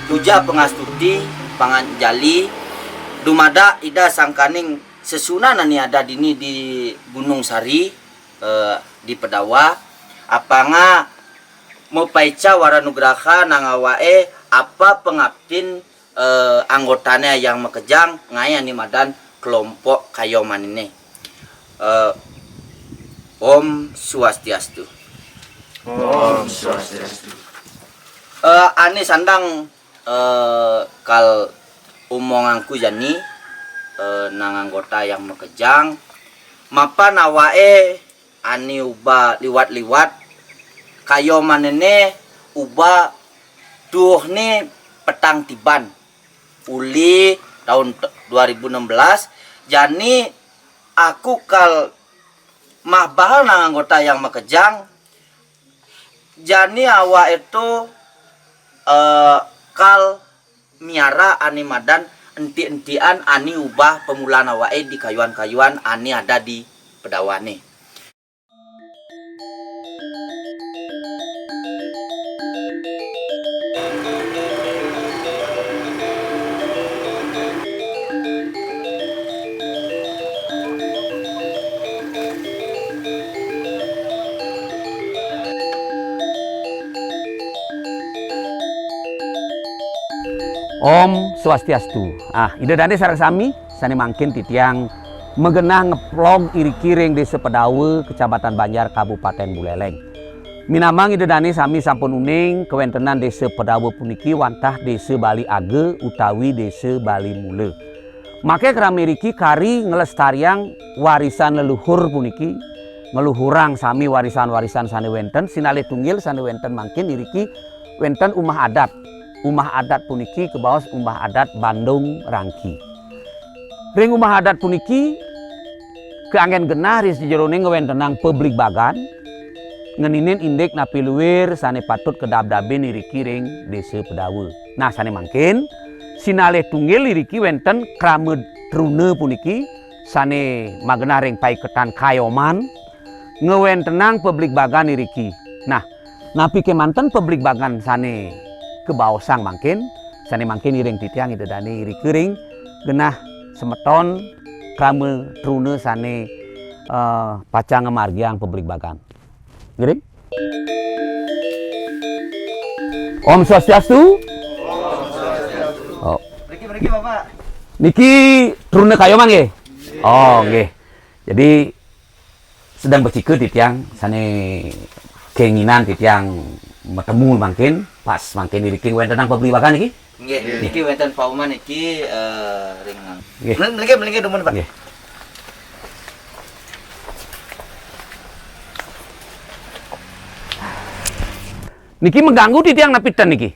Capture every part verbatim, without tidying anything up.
Puja pangastuti, panganjali, dumadak Ida sangkaning sesuhunan ané ada dini di Gunung Sari, eh, di Pedawa, apanga mapaica wara nugraha nang awaké apa pangaptin, eh, anggotané yang makejang ngaé ané madan kelompok Kayoman iné. Eh, Om Swastiastu. Om Swastiastu. Eh, ané sandang, eh, kal umongangku jani, eh, nang anggota yang makejang, mapan awaké ané uba liwat-liwat, Kayoman ené uba tuuhné petang tiban. Uli taun t-, dua ribu enam belas, jani aku kal mah bahal nang anggota yang makejang, jani awaké to, eh, kal miara ané madan enti-entian ané uba pamulaan awaké di kayuan-kayuan ané ada di Pedawané. Om Swastiastu. Ah, Ida dané sareng sami, sané mangkin titiang magenah ngeplog iriki ring Désa Pedawa, Kecamatan Banjar, Kabupatén Buléléng. Minamang Ida dané sami sampun uning kawéntenan Désa Pedawa puniki wantah Désa Bali Aga utawi Désa Bali Mula. Makaé krama iriki kari nglestariang warisan leluhur puniki, ngluhurang sami warisan-warisan sané wénten, sinalih tunggil sané wénten mangkin iriki wénten umah adat. Umah adat puniki kabaos umah adat Bandung Rangki. Ring umah adat puniki kaanggén genah ring sajeroning ngwéntenang pabligbagan, ngeninin indik napi luir sané patut kadabdabin iriki ring Désa Pedawa. Nah, sané mangkin, sinalih tunggil iriki wénten krama truna puniki, sané magenah ring paiketan Kayoman, ngwéntenang pabligbagan iriki. Nah, napi kémanten pabligbagan sané kabaosang mangkin, sané mangkin iring titiang Ida dané iriki ring genah semeton krama truna sané, eh, pacang ngamargiang pabligbagan. Ngiring? Om Swastiastu. Oh. Mriki, mriki, Bapak. Niki truna Kayoman nggih? Oh, nggih. Jadi sedeng becika titiang sané kénginan titiang matemu mangkin, pas mangkin iriki wéntenang pabligbagan niki? Nggih, niki wénten pauman niki, eh, ring nang. Nggih. Mel-, melinggih, melinggih dumun, Pak. Nggih. Niki mengganggu titiang napi ten niki?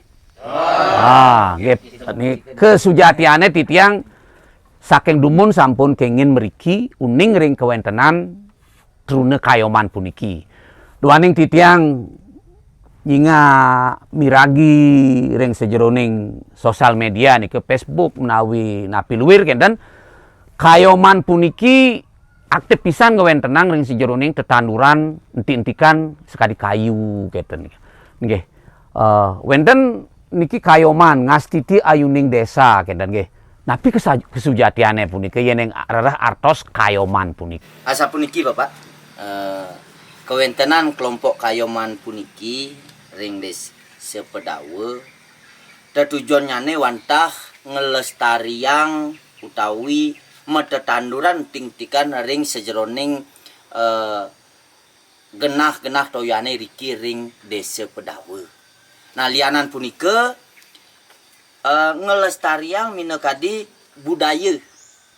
Ah, nggih. Ni kasujatiané titiang saking dumun sampun kéngin mriki uning ring kawéntenan truna Kayoman puniki. Duaning titiang nyingak miragi ring sajeroning sosial média nika, Facebook menawi napi luir kénten, Kayoman puniki aktif pisan ngwéntenang ring sajeroning tetanduran enti-entikan sakadi kayu kénten. Nggih. Eh, wénten niki Kayoman ngastiti ayuning désa kénten nggih. Napi kesa-, kasujatiané punika yéning rereh artos Kayoman punika? Asapuniki, Bapak, eh, kawéntenan kelompok Kayoman puniki ring Désa Pedawa, tetujunnyané wantah nglestariang utawi matetanduran enti-entikan ring sajeroning, eh, genah-genah toyané riki ring Désa Pedawa. Nah, lianan punika, eh, nglestariang minakadi budaya,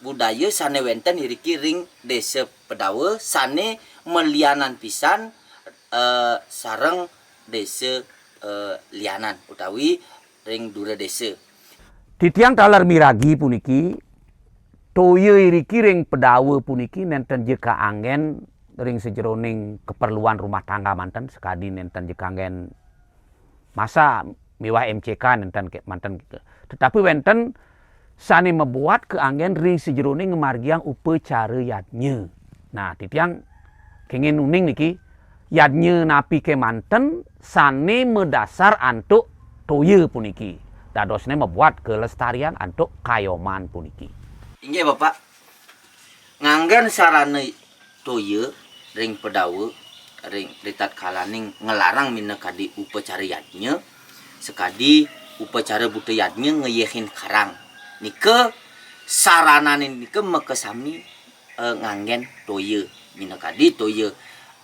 budaya sané wénten iriki ring Désa Pedawa sané malianan pisan, eh, sareng désa, eh, lianan utawi ring dura désa. Titiang taler miragi puniki, toya iriki ring Pedawa puniki nénten ja kaanggén ring sajeroning keperluan rumah tangga manten, sakadi nénten ja kaanggén masak miwah M C K nénten ké-, manten. Tetapi wénten sané mabuat kaanggén ring sajeroning ngamargiang upacara yadnya. Nah, titiang kengin uning niki, yadnya napi kémanten sané madasar antuk toya puniki. Dadosné mabuat kalestarian antuk kayoman puniki. Inggih, Bapak. Nganggén sarana toya ring Pedawa, ring ritatkalaning nglarang minakadi upacara yadnya, sakadi upacara buta yadnya ngayéhin karang. Nika saranané nika makasami, eh, nganggén toya. Minakadi toya,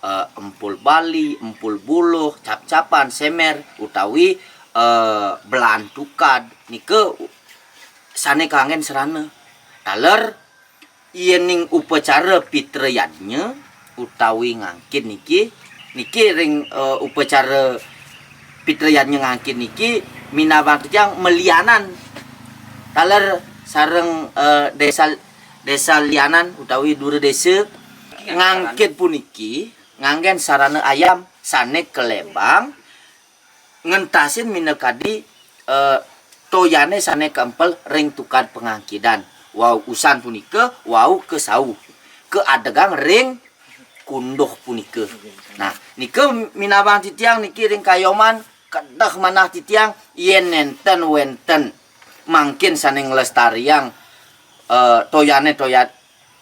eh, empul bali, empul buluh, cap-capan, semer, utawi, eh, belaan tukad. Nika sané kanggén sarana. Taler yéning upacara pitra yadnya utawi ngangkit niki, niki ring, eh, upacara pitra yadnya ngangkit niki minabang titiang malianan taler sareng, eh, désa, désa lianan utawi dura désa ngangkit puniki nganggén sarana ayam sané kalebang ngentasin minakadi, eh, toyané sané kaempel ring tukad pangangkidan. Wau usan punika, wau kasauh. Kaadegang ring kunduh punika. Nah, nika minabang titiang niki ring kayoman, kedeh manah titiang, yén nénten wénten mangkin sané nglestariang, eh, toyané toya-,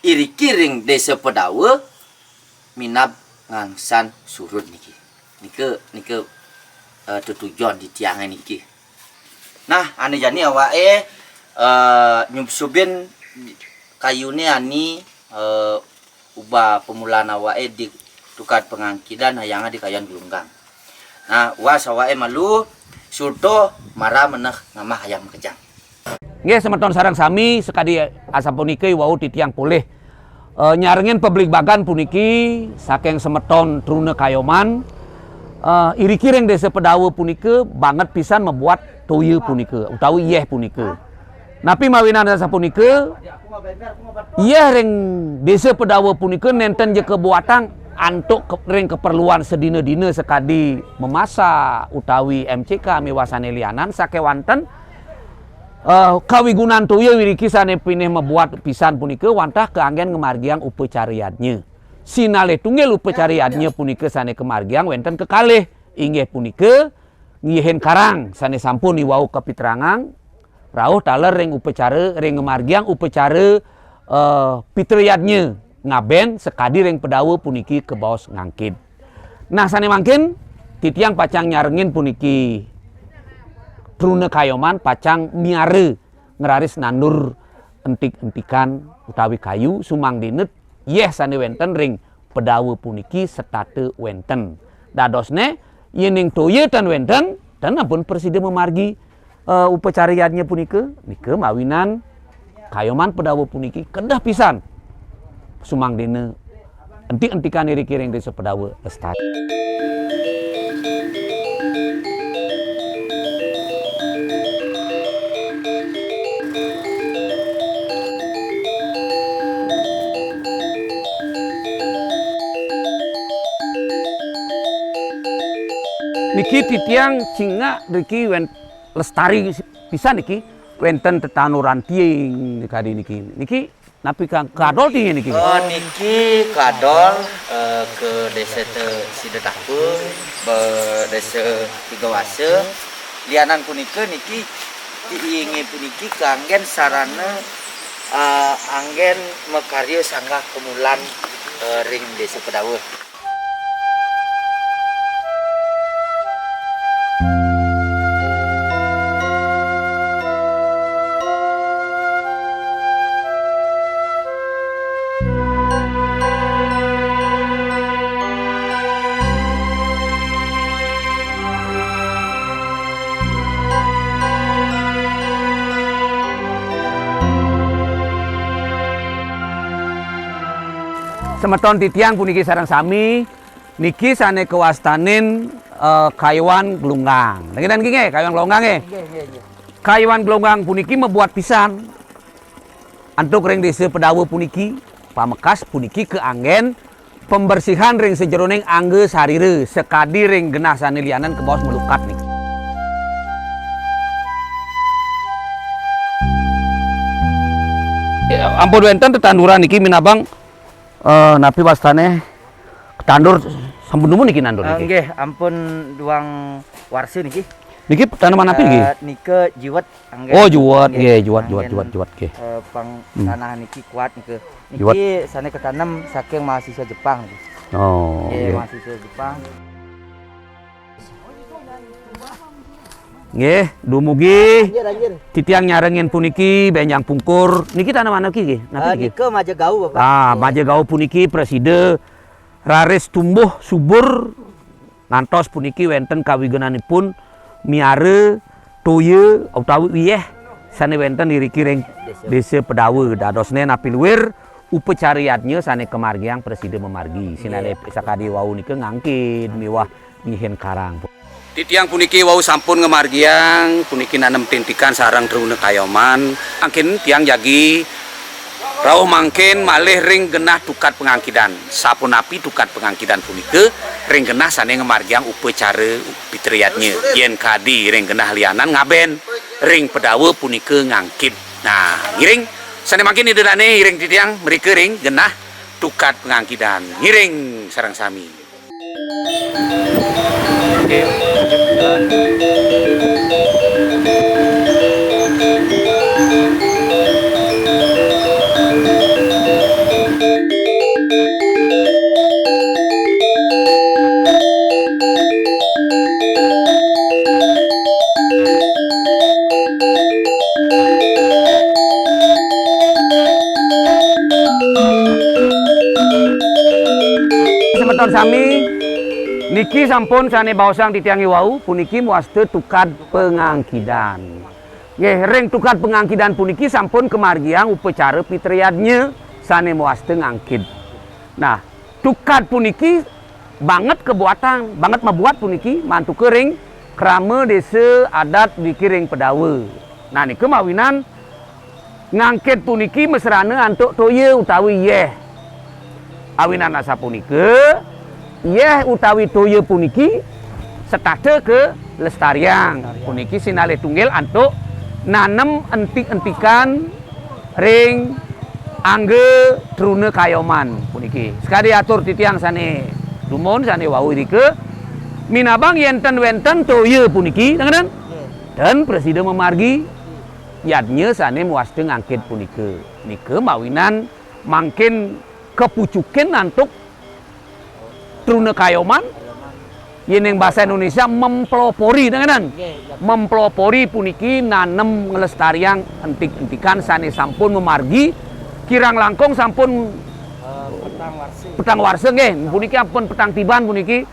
iriki ring Désa Pedawa, minab ngangsan surud niki. Nika, nika, eh, tetujon titiangé niki. Nah, ané jani awaké, eh, nyubsubin kayuné ani, eh, uba pamulaan awaké di tukad pangangkidan hayanga di kayuan glunggang. Nah, uas awaké malu, sulta mara meneh ngamah ayam makejang. Nggih, semeton sareng sami, sakadi asapunika iwau titiang polih, eh, nyarengin pabligbagan puniki saking semeton Truna Kayoman, eh, iriki ring Désa Pedawa punika banget pisan mabuat toya punika utawi yéh punika. Napi mawinan asapunika? Yéh ring Désa Pedawa punika nénten ja kabuatang antuk ke-, ring keperluan sadina-dina sakadi memasak utawi M C K miwah sané lianan sakéwanten, eh, kawigunan toya wiriki sané pinih mabuat pisan punika wantah kaanggén ngamargiang upacara yadnya. Sinalih tunggil upacara yadnya punika sané kamargiang wénten kekalih, inggih punika ngihin karang sané sampun iwau kapiterangang rauh taler ring upacara, ring ngamargiang upacara, eh, pitra yadnya ngabén sakadi ring Pedawa puniki kabaos ngangkit. Nah, sané mangkin titiang pacang nyarengin puniki Truna Kayoman pacang miara ngraris nandur entik-entikan utawi kayu sumangdéna yéh sané wénten ring Pedawa puniki setata wénten. Dadosné, yéning toya tan wénten, tan ampun prasida mamargi, eh, upacara yadnya punika, nika mawinan kayoman Pedawa puniki kedah pisan sumangdéna entik-entikan iriki ring Désa Pedawa lestari. Niki titiang cingak niki wén-, lestari pisan niki wénten tetanuran tiing kadi niki. Niki napi kang kadol tiing niki? Oh, niki kadol, eh, ka Désa Te-, Sidatapa, be-, Désa Tigawasa. Lianan punika niki tiingé puniki kanggén sarana, eh, anggén makarya sanggah pamulaan, eh, ring Désa Pedawa. Semeton titiang puniki sareng sami, niki sané kawastanin, eh, kayuan glunggang. Nggih, nggih, kayuan glunggang, nggih. Nggih, nggih, nggih. Kayuan glonggang puniki mabuat pisan antuk ring Désa Pedawa puniki, pamekas puniki kaanggén pembersihan ring sajeroning angga sarira, sakadi ring genah sané lianan kabaos malukat niki. Ampun wénten tetanduran niki minabang, eh, napi wastané, tandur sampun dumun niki nandur niki? Nggih, ampun duang warsa niki. Niki tanaman napi niki? Eh, nika jiwet. Anggén. Oh, juwet, nggih, juwet, juwet, anggén, juwet, juwet, nggih. Eh, pang tanah niki kuat niki. Juwet. Niki sané katanem saking mahasiswa Jepang niki. Oh, nggih, nggih. Mahasiswa Jepang. Nggih, dumugi titiang nyarengin puniki bénjang pungkur. Niki tanaman niki nggih? Napi niki? Eh, nika majagau, Bapak. Ah, nggih. Majagau puniki prasida raris tumbuh subur. Ngantos puniki wénten kawigunanipun miara toya utawi uyéh sané wénten iriki ring Désa Pedawa. Dadosné napi luir upacara yadnya sané kamargiang prasida mamargi. Sinané sakadi wau nika ngangkid miwah nyihin karang. Titiang puniki wau sampun ngamargiang puniki nanem tintikan sareng truna kayoman. Mangkin tiang jagi rauh mangkin malih ring genah tukad pangangkidan. Sapunapi tukad pangangkidan punika ring genah sané ngamargiang upacara pitra yadnya. Yén kadi ring genah lianan ngabén ring Pedawa punika ngangkid. Nah, ngiring sané mangkin ida dané ngiring titiang mrika ring genah tukad pangangkidan. Ngiring sareng sami. Semeton sami, niki sampun sané baosang titiang iwau, puniki mawasta tukad pangangkidan. Nggih, ring tukad pangangkidan puniki sampun kamargiang upacara pitra yadnya sané mawasta ngangkid. Nah, tukad puniki banget kabuatang, banget mabuat puniki mantuka ring krama désa adat niki ring Pedawa. Nah, nika mawinan ngangkid puniki masrana antuk toya utawi yéh. Awinan asapunika, yéh utawi toya puniki setata kalestariang. Puniki sinalih tunggil antuk nanem entik-entikan ring angga truna kayoman puniki. Sakadi atur titiang sané dumun, sané wau irika, minabang yén ten wénten toya puniki, ten prasida mamargi yadnya sané mawasta ngangkid punika. Nika mawinan mangkin kapucukin antuk truna kayoman. Yéning basa Indonesia mempelopori, nggih, nggih. Mempelopori puniki nanem nglestariang entik-entikan sané sampun mamargi, kirang langkung sampun, eh, petang warsa. Petang warsa, nggih. Puniki ampun petang tiban puniki.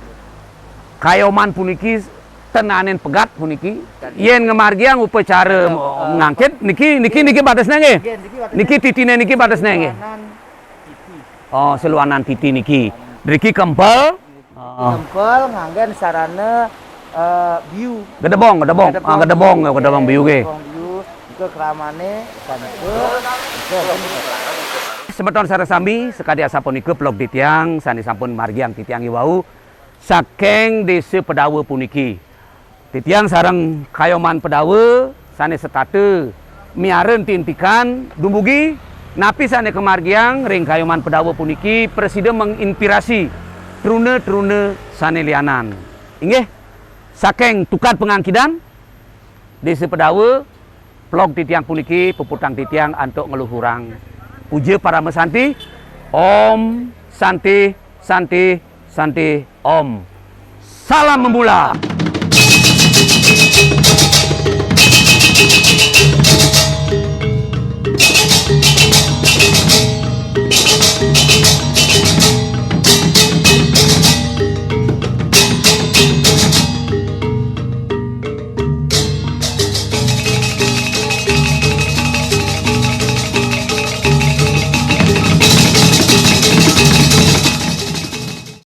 Kayoman puniki tenanin pegat puniki. Yén ngamargiang upacara, eh, ngangkid niki, niki, niki batesné nggih. Nggih, niki batesné. Niki titiné niki batesné nggih. Seluanan titi. Oh, seluanan titi niki. Niki kempel. Heeh. Kempel nganggén sarana, eh, biu. Gedebong, gedebong. Gedebong. Ah, gedebong, gedebong biu nggih. Gedebong biu. Nika kramané sané. Semeton sareng sami, sakadi asapunika pelog titiang sané sampun margiang titiang iwau saking Désa Pedawa puniki. Titiang sareng kayoman Pedawa sané setata miara entik-entikan dumugi napi sané kamargiang ring kayoman Pedawa puniki prasida menginspirasi truna-truna sané lianan. Inggih, saking tukad pangangkidan Désa Pedawa, pelog titiang puniki puputang titiang antuk ngluhurang puja parama santi. Om Santi, Santi, Santi, Om. Salam Membula.